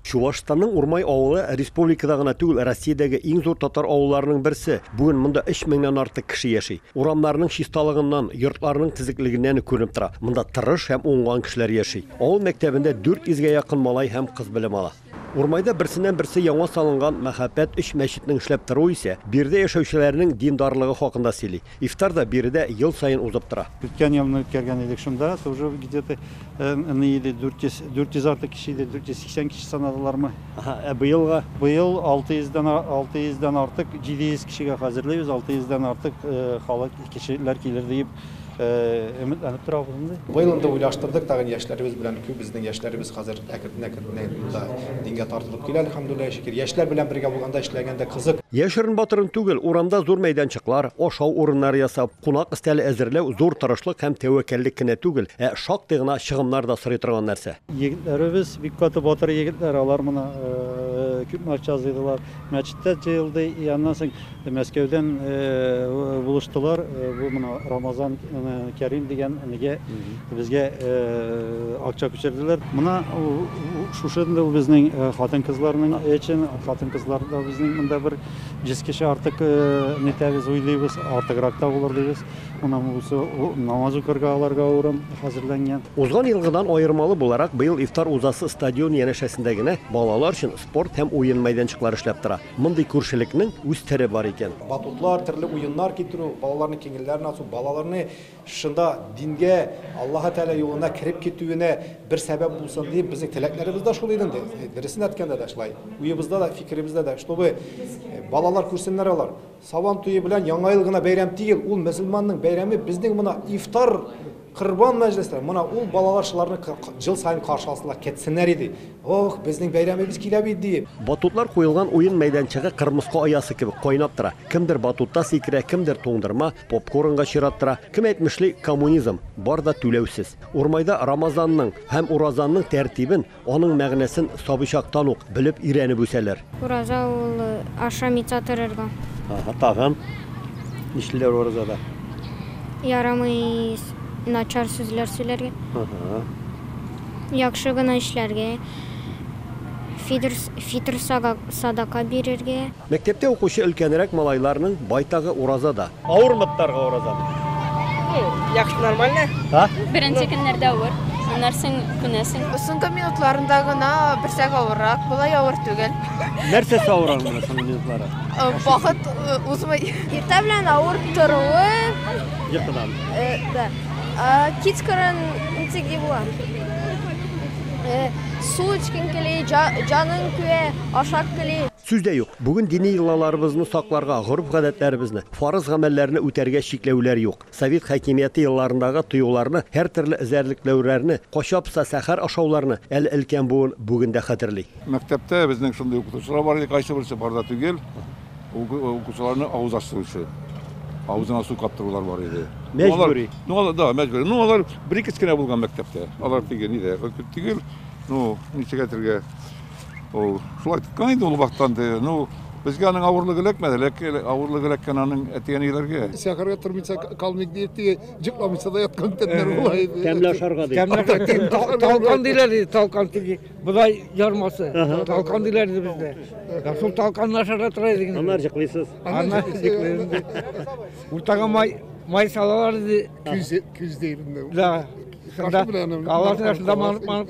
Чувашстанның Урмай авылы республикада гына түгел, Россиядәге иң зур татар авылларының берсе. Бүген монда 3 меңнән артык кеше яши. Урамнарның чисталыгыннан, йортларның төзеклегеннән үк күренеп тора, монда тырыш һәм уңган кешеләр яши. Авыл мәктәбендә 400 гә якын малай һәм кыз белем ала. Урмайда берсеннән-берсе яңа салынган мәһабәт өч мәчетнең эшләп торуы исә биредә яшәүчеләрнең диндарлыгы хакында сөйли. Ифтар да биредә ел саен узып тора. Үткән елны үткәргән идек шунда, тоже где-то ни иде, 400, 400 артык кеше иде, 480 кеше санадылармы. Аһа, ә быелга? Быел 600 дән, 600 дән артык, 700 кешегә хәзерлибез, 600 дән артык халык, кешеләр килер диеп Өметләнеп торабыз инде. Быел инде уйлаштырдык тагын яшьләребез белән, күп безнең яшьләребез хәзер әкертен-әкертен монда дингә тартылып килә, әлхәмдүлилләһ шөкер. Яшьләр белән бергә булганда, эшләгәндә кызык. Яшерен-батырын түгел, урамда зур мәйданчыклар, ашау урыннары ясап, кунак өстәле әзерләү зур тырышлык һәм тәвәккәллек кенә түгел, ә шактый гына чыгымнар да сорый торган нәрсә. Егетләребез бик каты батыр егетләр, алар моны күпме акча җыйдылар. Мәчеттә җыелды, и аннан соң Мәскәүдән булыштылар. Бу менә Рамазан Кәрим дигән нигә безгә акча күчерделәр. Менә шушы инде ул безнең хатын-кызларның өчен, хатын-кызлар да безнең монда бер 100 кеше артык нитәбез, уйлыйбыз, артыграк та булыр дибез. Менә монысы намаз укырга аларга урын хәзерләнгән. Узган елгыдан аермалы буларак, быел ифтар узасы стадион янәшәсендә генә балалар өчен спорт һәм уен мәйданчыклары эшләп тора. Мондый күршелекнең үз тере бар икән. Батутлар, төрле уеннар китерү, балаларның киңелләрен ачу, балаларны шушында дингә, Аллаһы Тәгалә юлына кереп китүенә бер сәбәп булсын диеп, безнең теләкләребез дә шул иде инде. Дөресен әйткәндә дә шулай. Уебызда да, фикеребездә дә, чтобы балалар күрсеннәр алар. Сабан туе белән Яңа ел гына бәйрәм түгел, ул мөселманның бәйрәме, безнең мона ифтар Корбан мәҗлесләре, мона ул балалар шуларны ел саен каршы алсалар, кетсеннәр иде. Ох, безнең бәйрәмебез килә бит, диеп. Батутлар куелган уен мәйданчыгы кырмыска оясы кебек кайнап тора. Кемдер батутта сикерә, кемдер туңдырма, попкорнга чират тора. Кем әйтмешли, коммунизм, бар да түләүсез. Урмайда Рамазанның һәм Уразаның тәртибен, аның мәгънәсен сабый чактан ук белеп, өйрәнеп үсәләр. Ураза ул ашамыйча торырга. Ага, тагын нишлиләр уразада? Ярамый начар сүзләр сөйләргә. Ага. Яхшы гына эшләргә. Фитр, фитр садака бирергә. Мәктәптә укучы өлкәнрәк малайларның байтагы уразада. Авырмы тотарга уразаны? Ну, яхшы, нормально. А? Беренче көннәрдә авыр, аннан соң күнәсең. Соңгы минутларында гына берсәк авыррак, болай авыр түгел. Нәрсәсе авыр аның менә соңгы минутлары? Вакыт узмый. Иртә белән авыр торуы. Йокыдан. Да. Кичкырын ничек дип була? Су эчкең кили, җаның көя, ашак кили. Сүз дә юк, бүген дини йолаларыбызны сакларга, гореф-гадәтләребезне, фарыз гамәлләрне үтәргә чикләүләр юк. Совет хакимияте елларындагы тыюларны, һәртөрле эзәрлекләүләрне, кача-поса сәхәр ашауларны әле өлкән буын бүген дә хәтерли. Мәктәптә безнең шундый укытучылар бар иде, кайсыберсе бар да түгел, укучыларны авыз ачтыручы, авызына су каптырулар бар иде. Мәҗбүри. Ну, алар, да, мәҗбүри. Ну, алар бер-ике кенә булган мәктәптә. Алар теге нидә, күп түгел. Ну, ничек әйтергә, Ул шулай тоткан инде ул вакыттан. Ну, безгә аның авырлыгы эләкмәде, ләкин авырлыгы эләккән аның әти-әниләргә. Сәхәргә тормыйча калмыйк диеп, теге йокламыйча да яткан көннәр була иде. Тәмле ашарга дип. Тәмле Талкан диләр иде, талкан теге бодай ярмасы. Талкан диләр иде бездә. Шул талканны ашарга тора идек инде. Аннары йоклыйсыз. Аннары йоклыйбыз. Уртага май май салалар иде. Күз күз дигәндә. Да. Шунда аларның шунда манып манып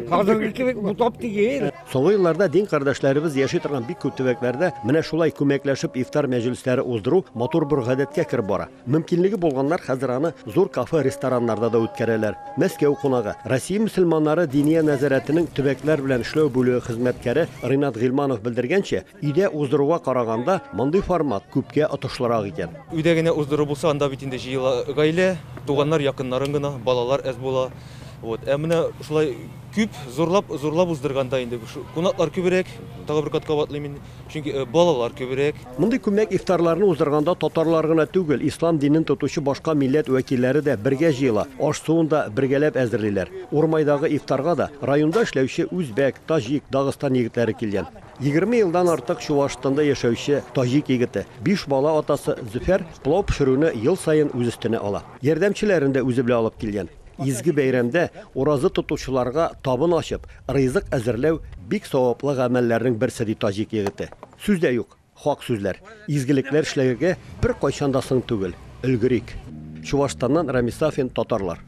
Хәзерге кебек бутап түгел. Соңгы елларда дин кардәшләребез яши торган бик күп төбәкләрдә менә шулай күмәкләшеп ифтар мәҗлесләре уздыру матур бер гадәткә кереп бара. Мөмкинлеге булганнар хәзер аны зур кафе-рестораннарда да үткәрәләр. Мәскәү кунагы, Россия мөселманнары Диния нәзарәтенең төбәкләр белән эшләү бүлеге хезмәткәре Ринат Гыйльманов белдергәнчә, Өйдә уздыруга караганда, мондый формат күпкә отышлырак икән. Өйдә генә уздыру булса, анда бит инде җыела гаилә, туганнар, якыннарың гына, балалар әз була. Вот. Ә менә шулай күп, зурлап, зурлап уздырганда инде кунаклар күбрәк, тагы бер кат кабатлыйм инде, чөнки э, балалар күбрәк. Мондый күмәк ифтарларны уздырганда татарлар гына түгел, ислам динен тотучы башка милләт вәкилләре дә бергә җыела, аш-суын да бергәләп әзерлиләр. Урмайдагы ифтарга да районда эшләүче үзбәк, таҗик, Дагыстан егетләре килгән. 20 елдан артык Чувашстанда яшәүче таҗик егете, биш бала атасы Зөфәр плов пешерүне ел саен үз өстенә ала. Ярдәмчеләрен дә үзе белән алып килгән. Изге бәйрәмдә ураза тотучыларга табын ачып, ризык әзерләү бик саваплы гамәлләрнең берсе, ди таҗик егете. Сүз дә юк, хак сүзләр. Изгелекләр эшләргә беркайчан да соң түгел. Өлгерик. Чувашстаннан Рамис Сафин, Татарлар.